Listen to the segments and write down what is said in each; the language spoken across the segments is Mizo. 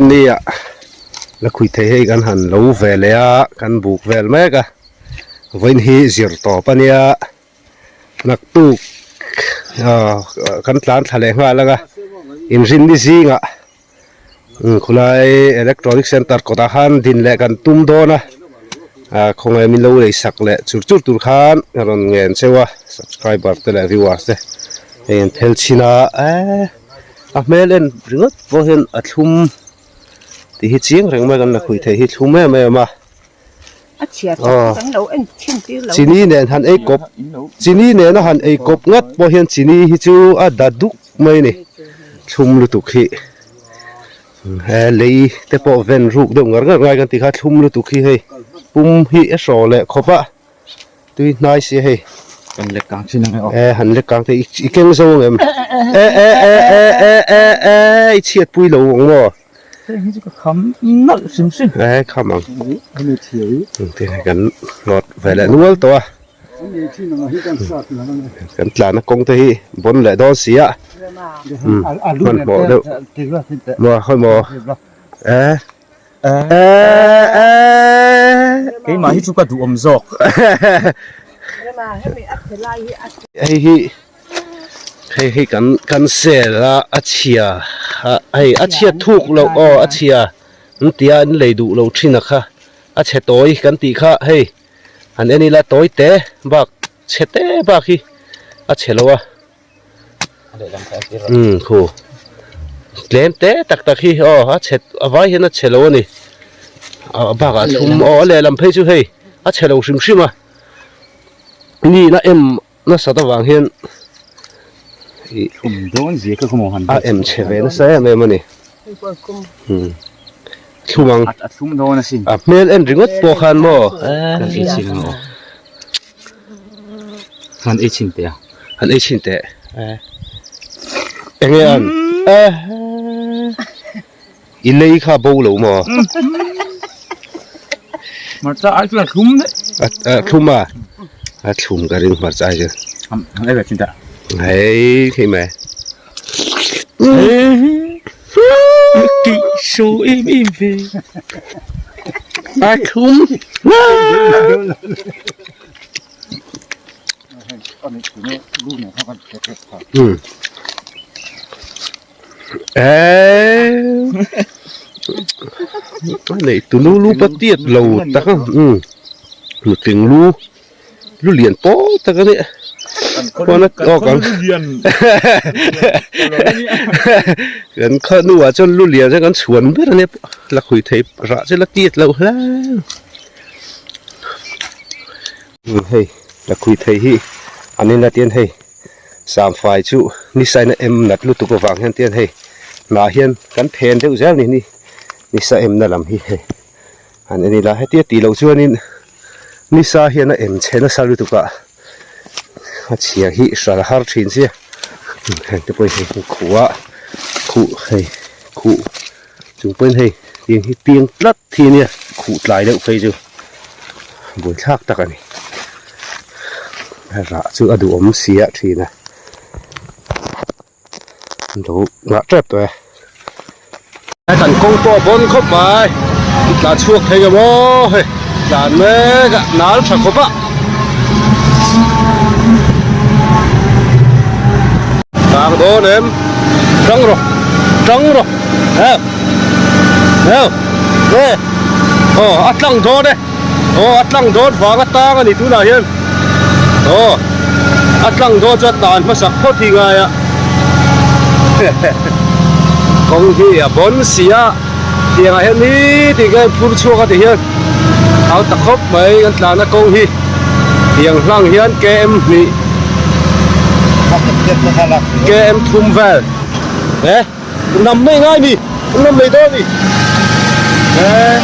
Ni ah la khui thei hei kan han lo ve leh a kan buk vel mek a vawiin hi zir tawp a nia naktuk ah kan tlan thla leh nghal ang a inrinni zingah Khulai electronic center kawtah khan din leh kan tum dawn a ah khawngaih min lo lei sak leh chur chur tur khan a rawn ngen cheu a subscriber te leh viewers te hei an phel chhin a eee a hmel en ringawt pawh hian a thlum tih hi chiang reng mai kan la khuih theih hi thlum em em a. Chini nen han ei kawp chini nena han ei kawp ngat pawh hian chini hi chu a da duk mai a ni thlum lutuk hi he lei te pawh ven ruk deuh ngar ngar ngai kan tih kha thlum lutuk hi hei pum hi a hraw leh khawp a tui hnai sia hei e han lek kang te i keng zo ang em e e e e e e e i chhiat pui lo ang maw. Heng hi chu ka kham nalh hrim hrim. E kham ang. Engtin kan hlawt ve leh nual tawh a. Kan tlana kawng te hi bawn leh dawn si a. Hmanhmawh deuh. Maw khawi maw. E. E e. Keimah hi chu ka duhawm zawk. Hei hi. Hei hi kan kan sel a a chhia a hei a chhiat thuk loh aw a chhia an tia an lei duh lo thin a kha a chhe tawi kan tih kha hei han en ila tawi te bak chhe te bak hi a chhe lo a umm khu tlem te tak tak hi aw a chhe a vai hian a chhe lo a ni a bakah a thlum aw a lehlam phei chu hei a chhe lo hrim hrim a nihna em. Nasat avang hian ih a em chhe ve nasa em em a ni. Thlum ang. A thlum dawn asin. A hmel en ringawt pawh khan maw. Kan ei chhin ang aw. Han ei chhin teh a. Han ei chhin teh. Enge an? I lei kha bo lo maw? Hmarcha ai chuan a thlum daih. A thlum a? A thlum ka ring hmarcha ai chuan. Han ei ve chin teh. Hei khi mai. Kih show em em ve. A thlum. Nei tunu lu pa tiat lo tak a umm nutling lu lu lian pawl tak a nia pawn a aw kan kan khaw hnuah chuan lu lian chu kan chhuan ber a nia la khawi thei rah chu la tiat loh hle hei la khawi thei hi an inla tian hei. Samfai chu ni saina em nat lutuk avang hian tian hei hnah hian kan phen deuh zel ni ni ni sa em na lam hi hei han en ila hetia tih loh chuanin ni sa hian a em chhe nasa lutuk a a chhia hi hral har thin sia heng te pawh hi hei khuh a khuh hei khuh chung pawhin hei tiang hi piang tlat thi ania khuh tlai deuh phei chu buaithlak tak a ni. Rah chu a duhawm si a thin a lo ngah tep tawh e. Kan kawng pawh a bawn khawp mai i tlan chhuak thei ang aw hei tlan mek a nal tha khawp a. Tang dawn em tang rawh tang rawh heu heu e aw a tlang dawn e. Aw a tlang dawn vang atang a ni tunah hian aw a tlang dawn chu a tan hmasak phawt hi ngai a kawng hi a bawn si a tiangah hian nitin ka phur chhuak a ti hian au ta khawp mai kan tlan a kawng hi tiang hlang hian km hnih km thum vel e. Nam mai ngai mi, nam mai dawn ni. Eh,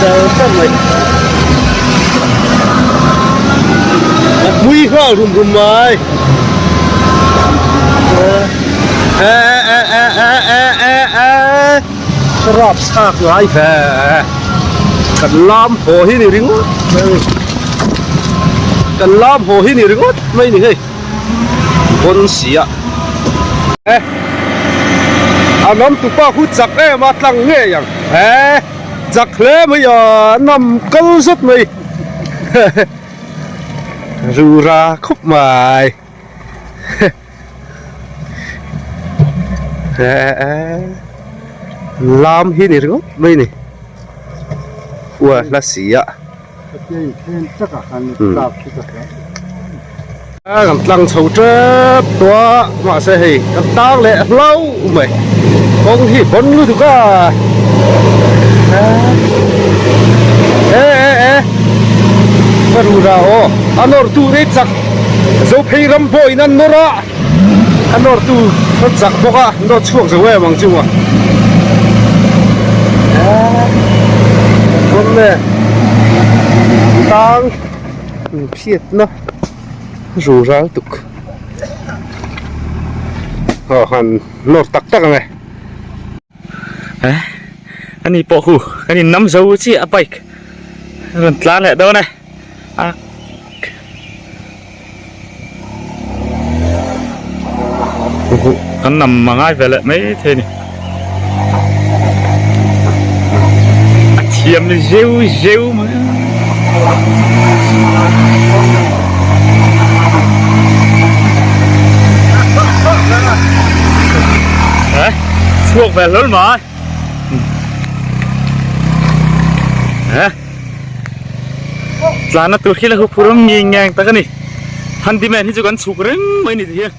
char char mai. A mui nghal rum rum mai. Eh, eh, eh, eh, eh, eh, eh. Rap chak ngai ve. Kan lam haw hi ni ringawt mai. Kan lam haw hi ni ringawt mai ni hei. Bon sia. A nam tupa khu chak em a tlang ngei ang he chak hle mai a nam kal zet mai rura khawp mai lam hi ni ringawt mai ni ua hla si a. Kan tlang chho tep tawh a mahse hei kan tang leh hlauh mai kawng hi bawn lutuk a e e e ka ru ra aw a nawr tu te chak zo phei ram pawhin an nawr a a nawr tu a chak bawk a nawr chhuak zo em ang chu a rawn e tang phiatna ru ral tuk aw han nawr tak tak ang e. Eh ani pawh hu kan in nam zo chiah a bike a rawn tlan leh dawn e a kan nam a ngai ve leh mai thei a ni a thiam zeu zeu mai a. Chhuak ve hlawl mai. Tlana tur khi la hu phuram nge ngang tak a ni. Handyman hi chu kan chhuk reng mai ni ti hian.